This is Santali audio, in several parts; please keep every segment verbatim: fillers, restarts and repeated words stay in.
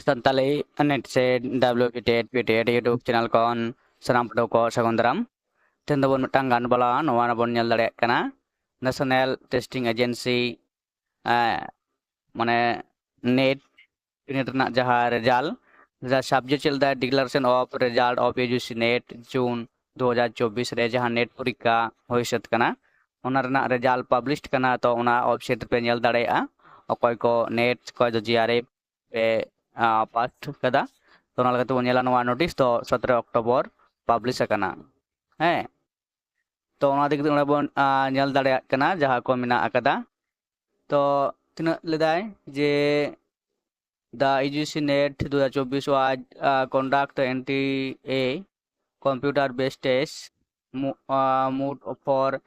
ᱥᱟᱱᱛᱟᱞᱤ ᱱᱮᱴ ᱥᱮ W B TET P TET YouTube channel ᱠᱷᱚᱱ ᱥᱟᱱᱟᱢ ᱯᱟᱹᱴᱷᱩᱣᱟᱹ ᱠᱚ ᱥᱟᱹᱜᱩᱱ ᱫᱟᱨᱟᱢ᱾ ᱛᱮᱦᱮᱧ ᱫᱚᱵᱚᱱ ᱢᱤᱫᱴᱟᱝ ᱜᱟᱱ ᱵᱟᱞᱟ ᱱᱚᱣᱟ ᱵᱚᱱ ᱧᱮᱞ ᱫᱟᱲᱮᱭᱟᱜ ᱠᱟᱱᱟ, ᱱᱮᱥᱱᱟᱞ ᱴᱮᱥᱴᱤᱝ ᱮᱡᱮᱱᱥᱤ ᱢᱟᱱᱮ ᱱᱮᱴ ᱱᱮᱴ ᱨᱮᱱᱟᱜ ᱡᱟᱦᱟᱸ ᱨᱮᱡᱟᱞᱴ, ᱡᱟᱦᱟᱸ ᱥᱟᱵᱡᱮᱠᱴ ᱪᱮᱫ ᱞᱮᱫᱟᱭ, Declaration of Result of U G C NET June ᱫᱩ ᱦᱟᱡᱟᱨ ᱪᱚᱵᱵᱤᱥ ᱨᱮ ᱡᱟᱦᱟᱸ ᱱᱮᱴ ᱯᱚᱨᱤᱠᱠᱷᱟ ᱦᱩᱭ ᱥᱟᱹᱛ ᱠᱟᱱᱟ, ᱚᱱᱟ ᱨᱮᱱᱟᱜ ᱨᱮᱡᱟᱞᱴ ᱯᱟᱵᱽᱞᱤᱥ ᱠᱟᱱᱟ᱾ ᱛᱚ ᱚᱱᱟ ᱳᱭᱮᱵᱽᱥᱟᱭᱤᱴ ᱨᱮᱯᱮ ᱧᱮᱞ ᱫᱟᱲᱮᱭᱟᱜᱼᱟ, ᱚᱠᱚᱭ ᱠᱚ ᱱᱮᱴ, ᱚᱠᱚᱭ ᱫᱚ ᱡᱤ ᱟᱨ ᱮᱯᱷ ᱯᱮ ᱯᱟᱥ ᱠᱟᱫᱟ᱾ ᱛᱚ ᱚᱱᱟ ᱞᱮᱠᱟᱛᱮ ᱵᱚᱱ ᱧᱮᱞᱟ, ᱱᱚᱣᱟ ᱱᱳᱴᱤᱥ ᱫᱚ ᱥᱚᱛᱨᱚ ᱚᱠᱴᱳᱵᱚᱨ ᱯᱟᱵᱽᱞᱤᱥ ᱟᱠᱟᱱᱟ᱾ ᱦᱮᱸ, ᱛᱚ ᱚᱱᱟ ᱤᱫᱤ ᱠᱟᱛᱮ ᱚᱸᱰᱮ ᱵᱚᱱ ᱧᱮᱞ ᱫᱟᱲᱮᱭᱟᱜ ᱠᱟᱱᱟ ᱡᱟᱦᱟᱸ ᱠᱚ ᱢᱮᱱᱟᱜ ᱟᱠᱟᱫᱟ᱾ ᱛᱚ ᱛᱤᱱᱟᱹᱜ ᱞᱮᱫᱟᱭ ᱡᱮ the U G C NET ᱫᱩ ᱦᱟᱡᱟᱨ ᱪᱚᱵᱵᱤᱥ was uh, conduct N T A computer based test mo- uh, mode for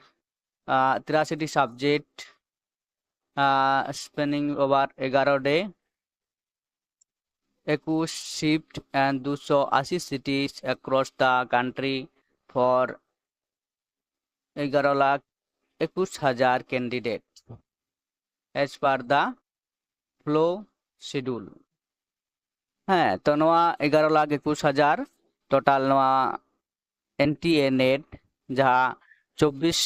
uh, ᱛᱤᱨᱟᱥᱤ ᱴᱤ subject uh, spanning over ᱮᱜᱟᱨᱚ day, ᱮᱠᱩᱥ shift and ᱫᱩᱥᱚ ᱟᱥᱤ cities across the country for ᱮᱜᱟᱨᱚ ᱞᱟᱠᱷ ᱮᱠᱩᱥ ᱦᱟᱡᱟᱨ candidate as per the flow schedule. ᱦᱮᱸ, ᱛᱚ ᱱᱚᱣᱟ ᱮᱜᱟᱨᱚ ᱞᱟᱠᱷ ᱮᱠᱩᱥ ᱦᱟᱡᱟᱨ ᱴᱳᱴᱟᱞ ᱱᱚᱣᱟ ᱮᱱ ᱴᱤ ᱮ ᱱᱮᱴ ᱡᱟᱦᱟᱸ ᱪᱚᱵᱵᱤᱥ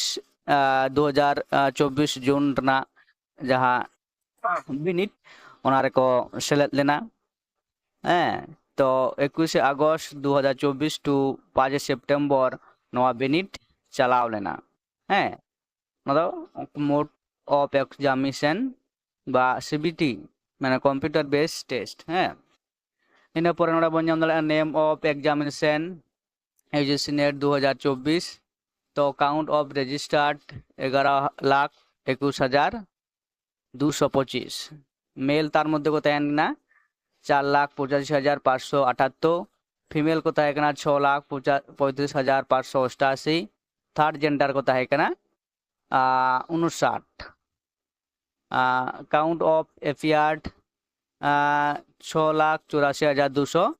ᱫᱩ ᱦᱟᱡᱟᱨ ᱪᱚᱵᱵᱤᱥ ᱡᱩᱱ ᱨᱮᱱᱟᱜ ᱡᱟᱦᱟᱸ ᱵᱤᱱᱤᱰ, ᱚᱱᱟ ᱨᱮᱠᱚ ᱥᱮᱞᱮᱫ ᱞᱮᱱᱟ᱾ ᱦᱮᱸ, ᱛᱚ ᱮᱠᱩᱥᱮ ᱟᱜᱚᱥᱴ ᱫᱩ ᱦᱟᱡᱟᱨ ᱪᱚᱵᱵᱤᱥ to ᱯᱟᱸᱪᱮ ᱥᱮᱯᱴᱮᱢᱵᱚᱨ ᱱᱚᱣᱟ ᱵᱤᱱᱤᱰ ᱪᱟᱞᱟᱣ ᱞᱮᱱᱟ᱾ ᱦᱮᱸ, ᱚᱱᱟ ᱫᱚ mode of examination ᱵᱟ ᱥᱤ ᱵᱤ ᱴᱤ, ᱢᱟᱱᱮ computer based test᱾ ᱦᱮᱸ, ᱤᱱᱟᱹ ᱯᱚᱨᱮ ᱱᱚᱰᱮ ᱵᱚᱱ ᱧᱟᱢ ᱫᱟᱲᱮᱭᱟᱜᱼᱟ name of examination U G C NET ᱫᱩ ᱦᱟᱡᱟᱨ ᱪᱚᱵᱵᱤᱥ᱾ ᱛᱚ count of registered ᱮᱜᱟᱨᱚ ᱞᱟᱠᱷ ᱮᱠᱩᱥ ᱦᱟᱡᱟᱨ ᱫᱩᱥᱚ ᱯᱚᱸᱪᱤᱥ᱾ ᱢᱮᱞ ᱛᱟᱨ ᱢᱚᱫᱽᱫᱷᱮ ᱠᱚ ᱛᱟᱦᱮᱸ ᱠᱟᱱᱟ ᱪᱟᱨ ᱞᱟᱠᱷ ᱯᱚᱸᱪᱟᱥᱤ ᱦᱟᱡᱟᱨ ᱯᱟᱸᱪᱥᱚ ᱟᱴᱷᱟᱛᱛᱳᱨ, female ᱠᱚ ᱛᱟᱦᱮᱸ ᱠᱟᱱᱟ ᱪᱷᱚ ᱞᱟᱠᱷ ᱯᱚᱸᱭᱛᱨᱤᱥ ᱦᱟᱡᱟᱨ ᱯᱟᱸᱪᱥᱚ ᱚᱥᱴᱟᱥᱤ, third gender ᱠᱚ ᱛᱟᱦᱮᱸ ᱠᱟᱱᱟ ᱩᱱᱩᱥᱟᱴ᱾ Count of appeared ᱪᱷᱚ ᱞᱟᱠᱷ ᱪᱩᱨᱟᱥᱤ ᱦᱟᱡᱟᱨ ᱫᱩᱥᱚ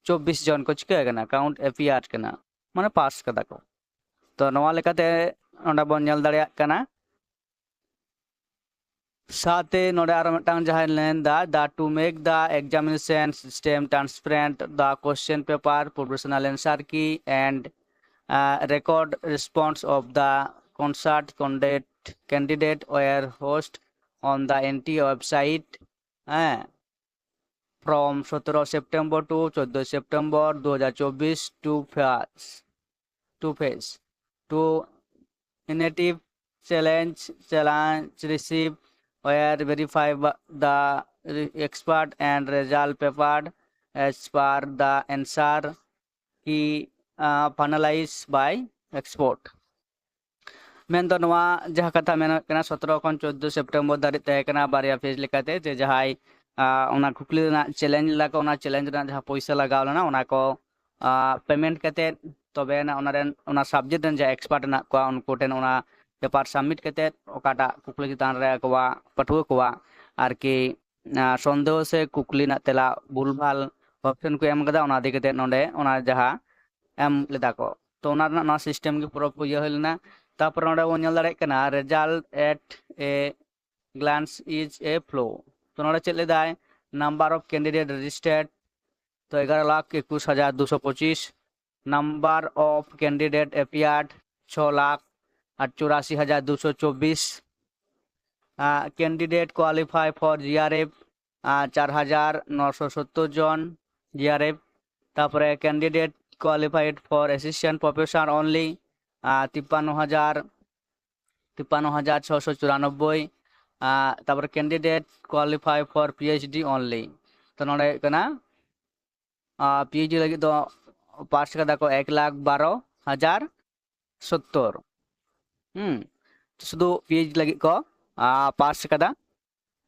ᱪᱚᱵᱵᱤᱥ ᱡᱚᱱ ᱠᱚ ᱪᱤᱠᱟᱹ ᱠᱟᱱᱟ, count appeared ᱠᱟᱱᱟ, ᱢᱟᱱᱮ ᱯᱟᱥ ᱠᱟᱫᱟ ᱠᱚ᱾ ᱛᱚ ᱱᱚᱣᱟ ᱞᱮᱠᱟᱛᱮ ᱱᱚᱰᱮ ᱵᱚᱱ ᱧᱮᱞ ᱫᱟᱲᱮᱭᱟᱜ ᱠᱟᱱᱟ ᱥᱟᱶᱛᱮ ᱱᱚᱰᱮ ᱟᱨᱚ ᱢᱤᱫᱴᱟᱝ ᱡᱟᱦᱟᱸᱭ ᱞᱟᱹᱭ ᱫᱟ, the to make the examination system transparent, the question paper, professional answer key and uh, record response of the concerned candidate, candidate were host on the N T A website, ᱦᱮᱸ, from ᱥᱚᱛᱨᱚ September to ᱪᱳᱫᱽᱫᱳ September ᱫᱩ ᱦᱟᱡᱟᱨ ᱪᱚᱵᱵᱤᱥ, two phase, two phase, two initiative challenge, challenge receive where verify the expert and result papered as per the answer key uh, finalized by expert. ᱢᱮᱱᱫᱚ ᱱᱚᱣᱟ ᱡᱟᱦᱟᱸ ᱠᱟᱛᱷᱟ ᱢᱮᱱᱚᱜ ᱠᱟᱱᱟ, ᱥᱚᱛᱨᱚ ᱠᱷᱚᱱ ᱪᱳᱫᱽᱫᱳ September ᱫᱷᱟᱹᱨᱤᱡ ᱛᱟᱦᱮᱸ ᱠᱟᱱᱟ ᱵᱟᱨᱭᱟ phase ᱞᱮᱠᱟᱛᱮ, ᱡᱮ ᱡᱟᱦᱟᱸᱭ ᱟᱸ, ᱚᱱᱟ ᱠᱩᱠᱞᱤ ᱨᱮᱱᱟᱜ challenge ᱞᱮᱫᱟ ᱠᱚ, ᱚᱱᱟ challenge ᱨᱮᱱᱟᱜ ᱡᱟᱦᱟᱸ ᱯᱚᱭᱥᱟ ᱞᱟᱜᱟᱣ ᱞᱮᱱᱟ, ᱚᱱᱟ ᱠᱚ ᱟᱸ, payment ᱠᱟᱛᱮᱫ, ᱛᱚᱵᱮ ᱟᱱᱟᱜ ᱚᱱᱟ ᱨᱮᱱ, ᱚᱱᱟ subject ᱨᱮᱱ ᱡᱟᱦᱟᱸ expert ᱢᱮᱱᱟᱜ ᱠᱚᱣᱟ, ᱩᱱᱠᱩ ᱴᱷᱮᱱ ᱚᱱᱟ paper submit ᱠᱟᱛᱮᱫ, ᱚᱠᱟᱴᱟᱜ ᱠᱩᱠᱞᱤ ᱪᱮᱛᱟᱱ ᱨᱮ ᱟᱠᱚᱣᱟᱜ ᱯᱟᱹᱴᱷᱩᱣᱟᱹ ᱠᱚᱣᱟᱜ ᱟᱨᱠᱤ ᱟᱸ, ᱥᱚᱱᱫᱮᱦᱚ ᱥᱮ ᱠᱩᱠᱞᱤ ᱨᱮᱱᱟᱜ ᱛᱮᱞᱟ ᱵᱷᱩᱞᱵᱷᱟᱞ option ᱠᱚ ᱮᱢ ᱠᱟᱫᱟ, ᱚᱱᱟ ᱤᱫᱤ ᱠᱟᱛᱮᱫ ᱱᱚᱰᱮ ᱚᱱᱟ ᱡᱟᱦᱟᱸ ᱮᱢ ᱞᱮᱫᱟ ᱠᱚ, ᱛᱚ ᱚᱱᱟ ᱨᱮᱱᱟᱜ ᱱᱚᱣᱟ system ᱜᱮ ᱯᱩᱨᱟᱹ ᱤᱭᱟᱹ ᱦᱩᱭ ᱞᱮᱱᱟ᱾ ᱛᱟᱨᱯᱚᱨᱮ ᱱᱚᱰᱮ ᱵᱚᱱ ᱧᱮᱞ ᱫᱟᱲᱮᱭᱟᱜ ᱠᱟᱱᱟ, result at a glance is a flow. ᱛᱚ ᱱᱚᱰᱮ ᱪᱮᱫ ᱞᱮᱫᱟᱭ, number of candidate registered, ᱛᱚ ᱮᱜᱟᱨᱚ ᱞᱟᱠᱷ ᱮᱠᱩᱥ ᱦᱟᱡᱟᱨ ᱫᱩᱥᱚ ᱯᱚᱸᱪᱤᱥ, number of candidate appeared ᱪᱷᱚ ᱞᱟᱠᱷ ᱟᱨ ᱪᱩᱨᱟᱥᱤ ᱦᱟᱡᱟᱨ ᱫᱩᱥᱚ ᱪᱚᱵᱵᱤᱥ, ᱟᱸ, candidate qualify for G R F, ᱟᱸ, ᱪᱟᱨ ᱦᱟᱡᱟᱨ ᱱᱚᱥᱚ ᱥᱚᱛᱛᱚᱨ ᱡᱚᱱ G R F, ᱛᱟᱯᱚᱨᱮ candidate qualified for assistant professor only, ᱟᱸ, ᱛᱤᱯᱟᱱᱱᱚ ᱦᱟᱡᱟᱨ, ᱛᱤᱯᱟᱱᱱᱚ ᱦᱟᱡᱟᱨ ᱪᱷᱚᱥᱚ ᱪᱩᱨᱟᱱᱚᱵᱵᱳᱭ, ᱟᱸ, ᱛᱟᱯᱚᱨᱮ candidate qualify for P H D only. ᱛᱚ ᱱᱚᱰᱮ ᱦᱩᱭᱩᱜ ᱠᱟᱱᱟ, ᱟᱸ, P H D ᱞᱟᱹᱜᱤᱫ ᱫᱚ pass ᱠᱟᱫᱟ ᱠᱚ ᱮᱠ ᱞᱟᱠᱷ ᱵᱟᱨᱚ ᱦᱟᱡᱟᱨ ᱥᱚᱛᱛᱚᱨ᱾ ᱦᱩᱸ, ᱥᱩᱫᱷᱩ P H D ᱞᱟᱹᱜᱤᱫ ᱠᱚ, ᱟᱸ, pass ᱠᱟᱫᱟ᱾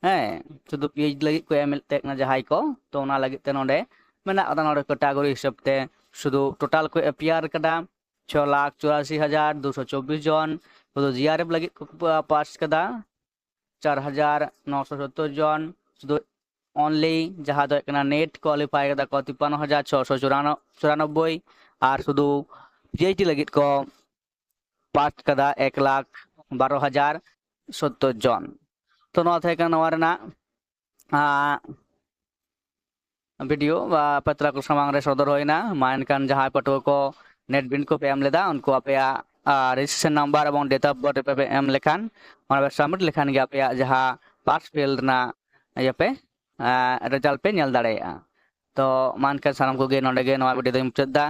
ᱦᱮᱸ, ᱥᱩᱫᱷᱩ P H D ᱞᱟᱹᱜᱤᱫ ᱠᱚ ᱮᱢ ᱞᱮᱫ ᱛᱟᱦᱮᱸ ᱠᱟᱱᱟ ᱡᱟᱦᱟᱸᱭ ᱠᱚ, ᱛᱚ ᱚᱱᱟ ᱞᱟᱹᱜᱤᱫ ᱛᱮ ᱱᱚᱰᱮ ᱢᱮᱱᱟᱜ ᱠᱟᱫᱟ, ᱱᱚᱰᱮ category ᱦᱤᱥᱟᱹᱵ ᱛᱮ ᱥᱩᱫᱷᱩ total ᱠᱚ appear ᱠᱟᱫᱟ ᱪᱷᱚ ᱞᱟᱠᱷ ᱪᱩᱨᱟᱥᱤ ᱦᱟᱡᱟᱨ ᱫᱩᱥᱚ ᱪᱚᱵᱵᱤᱥ ᱡᱚᱱ, ᱥᱩᱫᱷᱩ G R F ᱞᱟᱹᱜᱤᱫ ᱠᱚ pass ᱠᱟᱫᱟ ᱪᱟᱨ ᱦᱟᱡᱟᱨ ᱱᱚᱥᱚ ᱥᱚᱛᱛᱚᱨ ᱡᱚᱱ, ᱥᱩᱫᱷᱩ only ᱡᱟᱦᱟᱸ ᱫᱚ ᱦᱩᱭᱩᱜ ᱠᱟᱱᱟ NET qualify ᱠᱟᱫᱟ ᱠᱚ ᱛᱤᱯᱟᱱᱱᱚ ᱦᱟᱡᱟᱨ ᱪᱷᱚᱥᱚ ᱪᱩᱨᱟᱱᱚᱵᱵᱳᱭ, ᱟᱨ ᱥᱩᱫᱷᱩ P H D ᱞᱟᱹᱜᱤᱫ ᱠᱚ pass ᱠᱟᱫᱟ ᱮᱠ ᱞᱟᱠᱷ ᱵᱟᱨᱚ ᱦᱟᱡᱟᱨ ᱥᱚᱛᱛᱚᱨ ᱡᱚᱱ᱾ ᱛᱚ ᱱᱚᱣᱟ ᱛᱟᱦᱮᱸ ᱠᱟᱱᱟ ᱱᱚᱣᱟ ᱨᱮᱱᱟᱜ ᱵᱷᱤᱰᱤᱭᱳ ᱟᱯᱮ ᱛᱟᱞᱟ ᱠᱚ ᱥᱟᱢᱟᱝ ᱨᱮ ᱥᱚᱫᱚᱨ ᱦᱩᱭᱱᱟ᱾ ᱢᱟ ᱮᱱᱠᱷᱟᱱ ᱡᱟᱦᱟᱸᱭ ᱯᱟᱹᱴᱷᱩᱣᱟᱹ ᱠᱚ ᱱᱮᱴ ᱵᱤᱱᱤᱰ ᱠᱚᱯᱮ ᱮᱢ ᱞᱮᱫᱟ, ᱩᱱᱠᱩ ᱟᱯᱮᱭᱟᱜ ᱨᱮᱡᱤᱥᱴᱨᱮᱥᱚᱱ ᱱᱟᱢᱵᱟᱨ ᱮᱵᱚᱝ ᱰᱮᱴ ᱚᱯᱷ ᱵᱟᱨᱛᱷ ᱯᱮ ᱮᱢ ᱞᱮᱠᱷᱟᱱ, ᱚᱱᱟ ᱯᱮ ᱥᱟᱵᱢᱤᱴ ᱞᱮᱠᱷᱟᱱ ᱜᱮ ᱟᱯᱮᱭᱟᱜ ᱡᱟᱦᱟᱸ ᱯᱟᱥ ᱯᱷᱮᱞ ᱨᱮᱱᱟᱜ ᱤᱭᱟᱹ ᱯᱮ ᱨᱮᱡᱟᱞᱴ ᱯᱮ ᱧᱮᱞ ᱫᱟᱲᱮᱭᱟᱜᱼᱟ᱾ ᱛᱚ ᱢᱟ ᱮᱱᱠᱷᱟᱱ ᱥᱟᱱᱟᱢ ᱠᱚᱜᱮ ᱱᱚᱰᱮ ᱜᱮ ᱱᱚᱣᱟ ᱵᱷᱤᱰᱤᱭᱳ ᱫᱚᱧ ᱢᱩᱪᱟᱹᱫ ᱮᱫᱟ᱾